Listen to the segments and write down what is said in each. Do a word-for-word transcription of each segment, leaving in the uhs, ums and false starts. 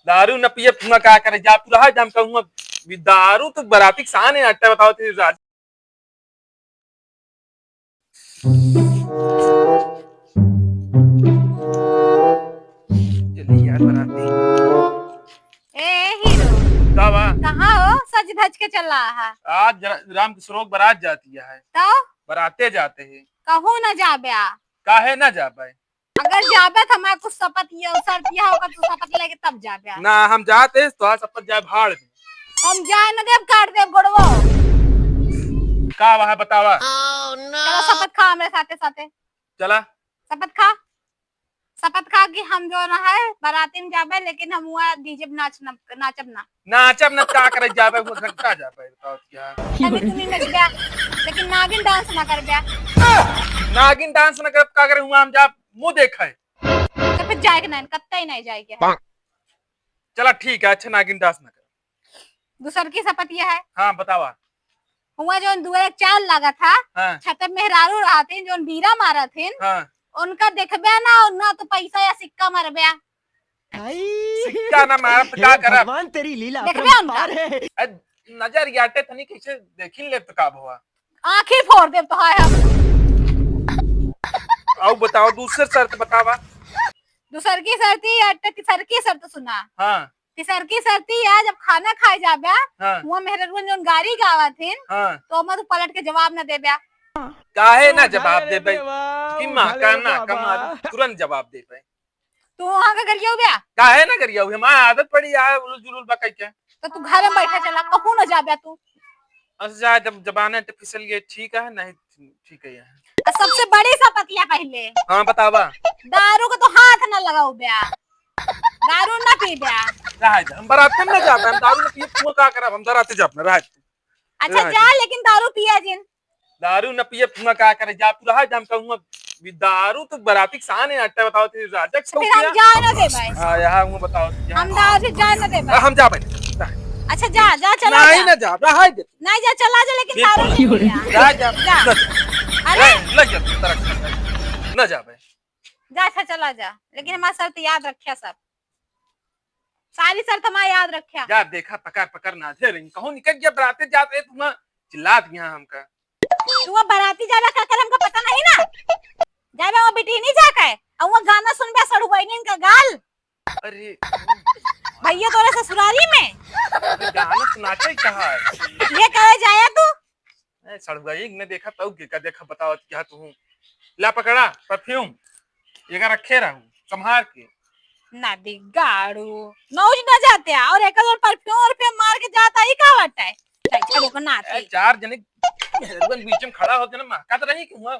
दारू न पिए, तुम का करे? जा तू रहा, हम कहूँगा, दारू तो बराती के साने अट्टा बताओ थे राज। चलिए यार बराती। ए हीरो, का बा? कहाँ हो? सज धज के चला है। आज जरा राम किशोर के बारात जाती है। तो? बराते जाते हैं। कहूँ न जाबे आ। काहे न जाबे? अगर जाबे तो हमार कुछ शपथ ये, शर्त ये होगा, तू शपथ लेके तब जाबे। ना, हम जाते तो आज शपथ जाए भाड़ में। हम जाए न देब, काट देब गोड़वा। का वहाँ बतावा? चला शपथ खा हमरे साथे साथे। चला। शपथ खा। शपथ खा कि हम जो न है, बाराती में जाबे, लेकिन हम हुआ डीजे पे नाच न, नाचब ना। नाचब न का करे जाबे, वो घंटा जाबे, बताओ क्या? अरे तू नहीं नचबे, लेकिन नागिन डांस ना करबे। नागिन डांस ना करब, का करे हुआ हम जाब, मुँह देखे। तो फिर जाए के नहीं, कत्ते ही नहीं जाए के है। चला ठीक है, अच्छा नागिन डांस ना कर। दूसर की शपथ ये है। हाँ, बतावा। हुआ जौन दुआरे चाल लागत हा, हाँ। छते मेहरारू रहथिन, जौन बीरा मारथिन, हाँ। उनका देखबे ना, और ना तो पैसा या सिक्का मरबे। सिक्का ना मारब, तो का हे करब? भगवान, तेरी लीला देखबे उनका। अपरंपार है। ए, नजर याटे तनी कैसे देखिन ले तो का भवा? आँखी फोड़ देब तो हाय हम। आउ बताओ, दूसर शर्त बतावा। दूसर की शर्त ही, अट्टे तीसर की शर्त सुना। हाँ। तीसर की शर्त ही है, जब खाना खाए जाबे, हाँ। हुआ मेहररुआ जौन गारी गावत हिन, हाँ। तो ओमा तू पलट के जवाब न देबे। काहे ना जवाब देबे? कि माँ का ना का मार, तुरंत जवाब देबे। तू वहाँ का गरियाऊ बे? काहे ना गरियाऊ? हमार आदत पड़ी है, उलुल जुलुल बा कह के। तो तू घर में बैठा चला, कहूँ ना जाबे तू। अच्छा जाए, जब जबाने तो फिसल गए, ठीक है, नहीं ठीक है। आ सबसे बड़ी शपथ लिया पहले। हाँ, बतावा। दारू को तो हाथ ना लगाऊ बे। दारू ना पी बे। रहा दे, हम बारात में ना जाबे, हम दारू ना पिए, तू का करब, हम बारात जाब ना, रहा दे। अच्छा रहा जा, दे। लेकिन दारू पिया जिन। दारू न पिए, तुम का करे, जा तू रहा, हम कहूँगा, दारू तो बराती के साने अट्टा बताओ थे, राजा के तो फिर हम शौकिया। जाए ना देबे। हाँ, यहाँ हम बताओ, यहाँ। हम दारू से जाए ना देबे। हाँ, हम जाबे। अच्छा जा, जा, चला नहीं जा। ना जा, रहा दे। नहीं जा, चला जा, लेकिन बिल्कुल दारू नहीं। नहीं पिया। जा, जा, जा। ना जा। अरे। नहीं, नहीं जा, तू तरक ना जा। ना जा भाई। जा, अच्छा, चला जा, लेकिन हमार शर्त याद रखिया सब, सारी शर्त हमार याद रखिया। जा, देखा, पकड़, पकड़ ना, दे रही, कहूँ निकल गया, बराते जात रहे, तुम चिल्लात यहाँ हमका। तू अब बराती जाबे का करे, हमका पता नहीं ना, जाबे वो बिटिनी जाके, और वो गाना सुनबे सड़ुआइनिन का गाल। अरे। भैया तोरे ससुरारी में। अरे गाना सुनाते ही कहा है? ये कहे जाया तू। ए, सड़ुआ, एक ने देखा तऊ के का देखा, बताओ क्या तू। ला पकड़ा perfume, ये का रखे रहू, संभाल के। ना बिगाड़ू, नौज ना जाते हैं, और एक और perfume और पे मार के जाता ही का बाटे? चल, चल, ओकर नाती। ए, चार जने मेहररुआ बीच में खड़ा होते ना, महकत रही कि हुआ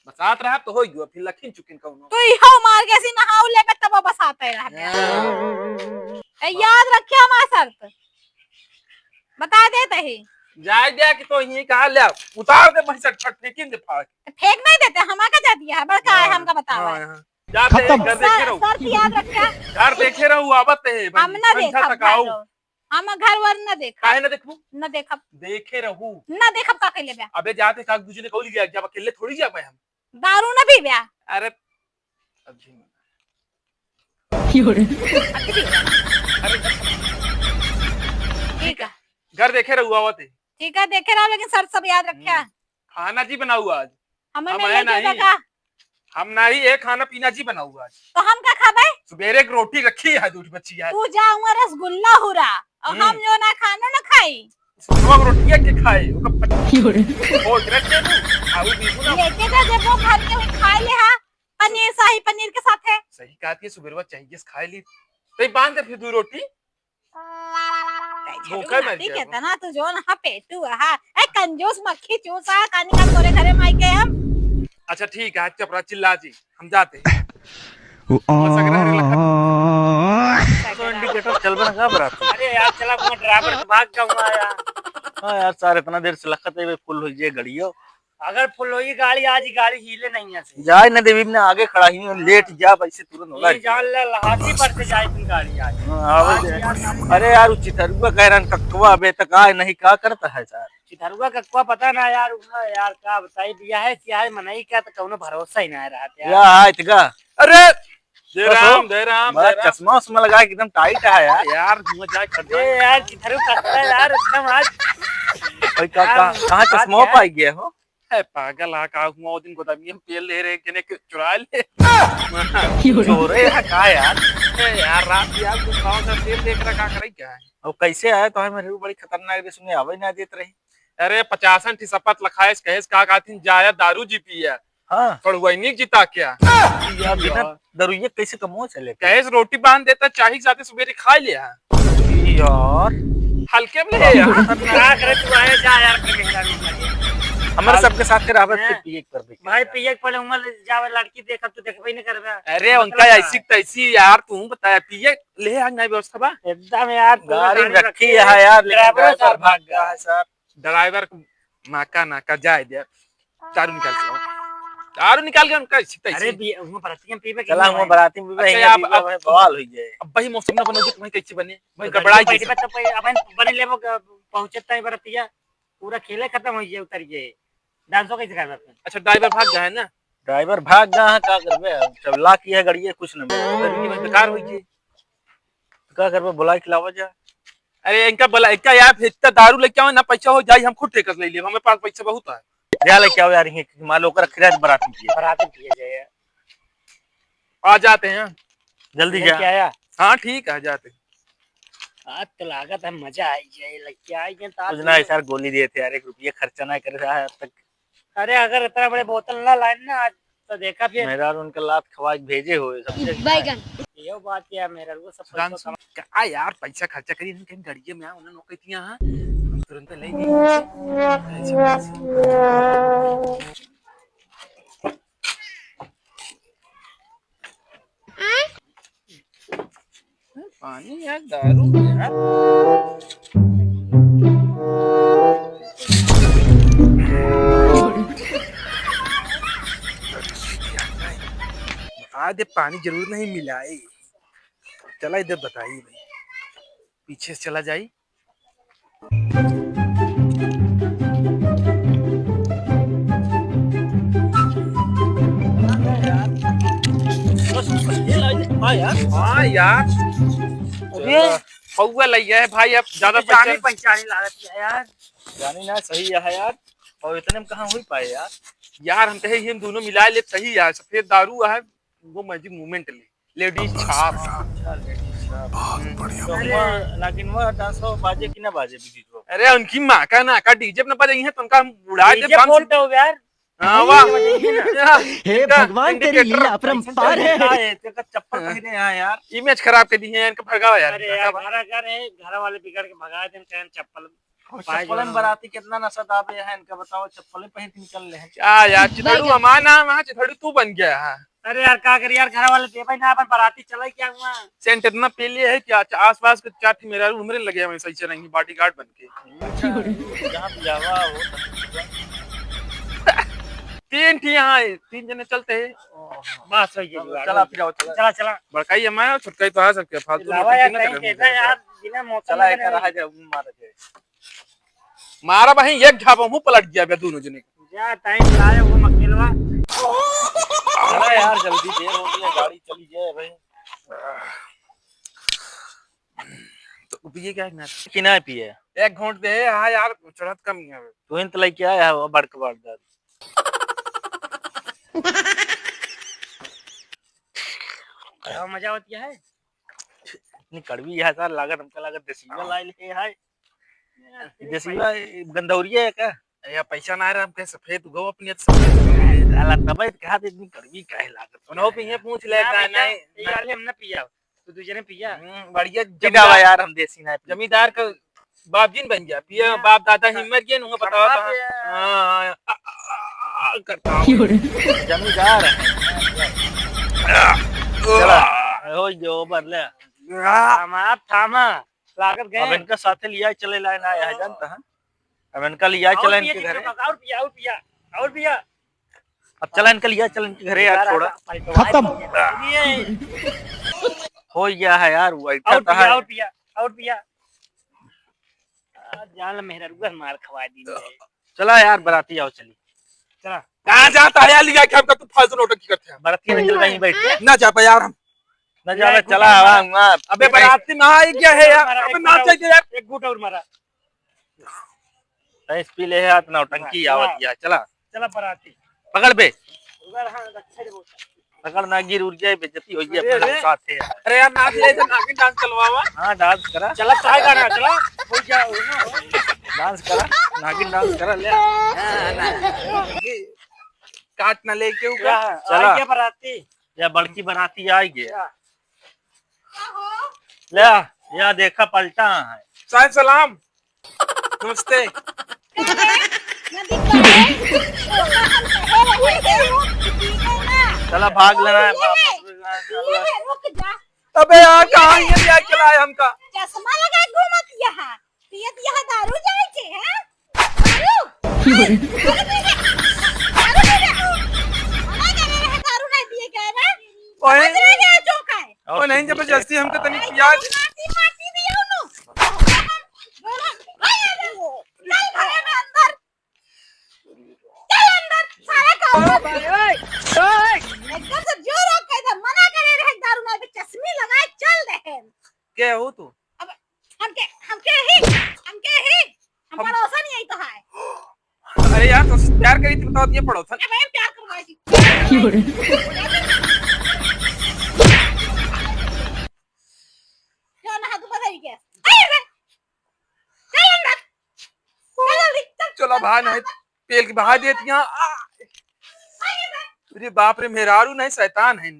बसात रहा तो हो गयो, फिर लखिन चुकिन कौनो। तू इहो मार के ऐसी नहाऊ लेबे तब बसाते रह गया। ए, याद रखे हमार शर्त। बता देत ही। जाए दे कि तो यहीं कहा ले, उतार दे वहीं से, फट फेंकिन दे फाड़। तो फेंक नहीं देते, हम आका जा दिया है, बड़का है, हाँ, हमका बताओ। हाँ, हाँ। जाते हैं, खत्म। घर देखे रहो। शर्त याद रखे। घर देखे रहो, आवत है, हम ना देखब घर। हम घर वर न देखब। काहे न देखबू? न देखब। देखे रहू। न देखब का कइले बा? अबे जाते का दूजने कौली गया, जब अकेले थोड़ी जाबे हम। दारू न पीबे? अरे, अभी। अभी। अरे, ठीक है। घर देखे रहू आवत है। ठीक है, देखे रहो, लेकिन शर्त सब याद रखे। हम्म। खाना जी बनाऊ आज। हमें हम नहीं है लेके नहीं। बता। हम नहीं, ये खाना पीना जी बनाऊ आज। तो हम का खाबे? सुबेरे एक रोटी रखी है, दूध बची है। तू जा हुआ रसगुल्ला हुरा, और हम्म। हम जो ना खाना ना खाई। सुबह रोटिया के खाए, ओकर पत-, क्यों रे? और रख दे तू, आ वो भी ना। लेके जा, जब वो घर के हुई खा ले हा, पनीर, शाही पनीर के साथ है। सही कहा थी, सुबेरवा चाहिए, खाए ली। तो ये बांध दे फिर दो रोटी। धोखा मर गया वो। कितना तू जोन हा पेटू हा। ए कंजूस मक्खी चूस हा, कानी का तोरे घरे माई के हम। अच्छा ठीक है, चपरा चिल्ला जी, हम जाते हैं। वो बस अगर हरे लखत। तो indicator चल बना का बरात? अरे यार चला अपना driver तो भाग जाऊंगा यार। हाँ यार सर, इतना देर से लखत है, full हो जाए गड़ियो। अगर full होई गाड़ी, आज ही गाड़ी हिले नहीं है से। जाए न देवी ने आगे खड़ा ही, लेट जा, वैसे तुरंत होगा। ये जान ले, लहासी पर से जाए तुम गाड़ी आज। हाँ, आवे आज दे। यार, अरे यार, वो चिथरुआ कह रहा है, ककवा अबे तक आए नहीं, क्या करता है सर? चिथरुआ ककवा पता ना यार, उतना यार, क्या बताई, बिया है, क्या है, मनई का तो कौनो भरोसा ही ना रहा यार। या आए तका। अरे, जय राम, जय राम, बड़ा जय राम। चश्मा उश्मा लगा के एकदम tight है यार। यार, मुँह जाए खड़ ए यार, किधर कसता है यार, एकदम आज। भाई, का, यार, का, कहाँ बात चश्मा क्या है? पाई गया हो? ए, पागल हा का, हुआ वो दिन गोदामिया में तेल ले रहे, किने के चुरा ले। चोरे हा का यार? ए, यार, रात यार, तू खाओ का तेल देख रहा, का करे क्या है? अब कैसे आया तो है, मेरे को बड़ी खतरनाक रिश्वत में आवे ना देत रही। अरे, पचासन ठी सपत लखाएस, कहेस का, का थिन, जाया दारू जी पिया। हाँ। पढ़ुआई नहीं जीता क्या? यार, बिना यार। दरुइये कैसे कमो चले? कहेस रोटी बांध देता, चाही के साथे सुबेरे खा लिया। यार। हल्के में ले यार। का करे तू आए जा यार, अपने मेहरारू के लगे। हमारे सबके साथ रहबे, हैं? फिर पिए के पड़बे। भाई, पिए के पड़े, उमर जावे, लड़की देखब, तू देखबे नहीं करबे। अरे, मतलब उनका का? ऐसी तैसी यार, तू बताया, पिए ले आ, नहीं व्यवस्था बा? एकदम यार, पूरा गाड़ी गाड़ी रखी रखी है है। यार, लेकिन ड्राइवर ड्राइवर साहब भाग भाग गया है सर। ड्राइवर को नाका नाका जाए दे। दारू निकाल के लाओ। दारू निकाल के उनका ऐसी तैसी। अरे, बी-, वो बराती में पीबे के चला, नहीं वो भाई। बराती में अच्छा, पीबे, अब, पीबे अब, भाई, बवाल हो जाए। अब भाई मौसम ना बनोगे, तुम्हें कैसे बने? भाई तो गड़बड़ा गाड़ी जैसे। में तो भाई, अब बने लेबो, पहुँचे तई बरतिया, पूरा खेले खत्म हो जाए, उतर गए। डांसो कैसे करबे अपने? अच्छा, ड्राइवर भाग गया है ना? ड्राइवर भाग गया है, का करबे? अब जब ला की है गड़िए, कुछ न मिले। गर्मी में बेकार हो गई। तो का करबे? बुला के लावा जा। अरे, इनका बुला, इनका यार, इतना दारू लेके आओ ना, पैसा हो जाए, हम खुद ठेका से ले लिए, हमारे पास पैसा बहुत है। जा लेके आओ यार, यहीं, मान लो, ओकर रख रहे बराती की। बराती की है, जाए। आ जाते हैं। जल्दी जा। लेके आया? हाँ, ठीक है, जाते हैं। आज तो लागत है, मजा आई जाए, लेके आई गए तो आज कुछ ना, यार, गोली दिए थे यार, एक रुपये खर्चा ना करे आज तक। अरे, अगर इतना बड़े बोतल ना लाए ना आज, तो देखा फिर। मेहरारू उनके लात खवा के भेजे हुए, समझे कि बैगन। नहीं? ये बात क्या, मेहरारू सब सुधांशु, पैसा कमा- का यार, पैसा खर्चा करी, इनके गड़िया में आओ ना, नौकरी दिया, हाँ? हम तुरंत ले गए। ऐसे, ऐसे। पानी यार, दारू यार। बता दे, पानी जरूर नहीं मिला है। चला इधर बताइए भाई, पीछे से चला जाई। हाँ यार। हाँ यार। अरे। पौवा लइया है भाई, अब ज्यादा ये जानी पैसा पहचानी लागत है यार। जानी ना, सही है यार। और इतने में कहाँ हो पाए यार? यार, हम कहे, हम दोनों मिला ले, सही है, सफेद दारू है, वो मैजिक मूवमेंट ले। लेडीज छाप। अच्छा, लेडीज छाप। बहुत हम्म। बढ़िया तो भैया। वह, लेकिन वह डांसो बाजे कि ना बाजे, बीजी जो? अरे, उनकी माँ का ना का डीजे पे ना बजाई है, तो उनका हम उड़ा दे डीजे बम से। फोड़ दो यार। हाँ, वाह। डीजे बजाई है ना। हे इनका भगवान, तेरी indicator लीला अपरंपार है। का है, तेरे का चप्पल हाँ। पहने यहाँ यार। इमेज खराब कर दी है, इनका भगाओ यार। अरे यार, घर घर है, घर वाले बिगड़ के भगा देन, कहन चप्पल और पाए चप्पल में जाना। बराती कितना नशा दाबे है इनका, बताओ, चप्पल पहन के निकल ले हैं। क्या यार, चिथड़ू हमारा नाम है, चिथड़ू तू बन गया है। अरे यार, का करी यार, घर वाले देवे ना, अपन बराती चले क्या हुआ? सेंट इतना पी लिए है कि आज आसपास के चार ठे मेहरारू हमरे लगे हैं, सही से रहेंगी बॉडीगार्ड बन के। अच्छा, जहाँ पे जावा हो, तीन ठे यहाँ है, तीन जने चलते हैं। बस हो गया, चला, फिर आओ, चला। चला, चला। बड़काई हमारा, छुटकाई तो है सबके, फालतू लावा यार, नौटंकी ना कहीं करें। यार, बिना मौसम चला, में एक रहा जाए, मारा जाए। मारा बहिन, एक झापा मुंह पलट गया बे दोनों जने। जा, टाइम लाए हो मकेलवा। चला यार, जल्दी देर हो गई है, गाड़ी चली जाए भाई। तो पिए क्या है ना? कि ना पिए? एक घूंट दे, हाँ यार, चढ़त कम ही है। तू इन तलाई क्या है, वो बड़क बड़दार। क्या मजा होती है? इतनी कड़वी है सर, लागत हमका लागत देसीवा लाइल है, हाय। देसीवा, गंदौरिया है का? या पैसा ना रहा, हमके सफेद उगो अपने सफेद। साला तबे कहा थे इतनी कड़वी काहे लागत? उन्हों पे ये पूछ ले का नहीं, ये वाले हम ना पिया। तो दूसरे ने पिया। हम्म, बढ़िया पिया जमींदार, यार, हम देसी ना पिया। जमींदार का बाप जी न बन गया, पिया, हाँ। बाप दादा ही मर गए, उनको बताओ कड़वा था। पिया। हाँ, हाँ, आ, आ, आ, आ, करता हूँ। जमींदार है। चला, हो जो बदले। हम आप थामा, लागत गए। अब इनका साथे लिया चले लाए ना, यहाँ जानता है। अब इनका लिया और चला पिया इनके जी, घरे। और पिया, और पिया, और पिया। अब चला इनका लिया चला इनके घरे यार, छोड़ा। खत्म। ये। हो गया है यार, वो और इतना पिया, है। और पिया, और पिया। आ, जान ले मेहररुआ मार खवा दी है। चला यार, बराती आओ, चली। चला। कहाँ जाता है यार, लिया के हमका तू फालतू नौटंकी करते हैं। बराती में चल रही बैठ के। ना जा पाए यार हम। ना ज्यादा चला, आवा, आवा। अबे, बाराती ना आई क्या है यार? मारा, अबे, एक ना घूंट चाहिए यार। एक घूंट और मारा। तैस पी ले है, इतना टंकी आवत गया, चला। चला बाराती। पकड़ बे। उधर, हाँ, अच्छा से बोल। पकड़ ना, गिर उर जाए, बेइज्जती हो जाए अरे, अपने अरे। साथ है यार। अरे यार, नाच ले, तो नागिन डांस चलवावा। हाँ, डांस करा। चला, चाहे गाना, चला। हो गया, हो ना, हो। डांस करा, नागिन डांस करा, ले। काट ना लेके ऊपर। चला। आई क्या बाराती? या बड़की बाराती आई गे। या। ले, या देखा पलटा है। साहब सलाम। नमस्ते। चला भाग लेना है। अबे यार, कहाँ ये लिया चला है हमका? चश्मा लगा घूमत यहाँ। पियत यहाँ दारू जाए छे, हैं? दारू? दारू पी के, दारू पी के। मना करे रहे, दारू नहीं पिए के, ना? ओए। समझ में नहीं आया, चौक है। ओ नहीं, जबरदस्ती हमके तनी पिया दे। माटी, माटी दियो नु। चल भाई, मैं अंदर। चल अंदर, सारा काम कर। एकदम से जोर हो के इधर मना करे रहे, दारू ना के चश्मी लगाए चल रहे। के हो तू? अब हमके, हमके ही, हमके ही, हम हम पड़ोसन यही तो है। अरे यार, तो प्यार करी थी, बताओ, ये पड़ोसन। अबे प्यार करवाई थी। क्यों ना तू बताई क्या? अरे बे, चल अंदर। चल जल्दी, चल। चलो भाई, नहीं पेल के बहा देती यहाँ। आ। अरे बे। अरे बाप रे, मेहरारू नहीं, शैतान है।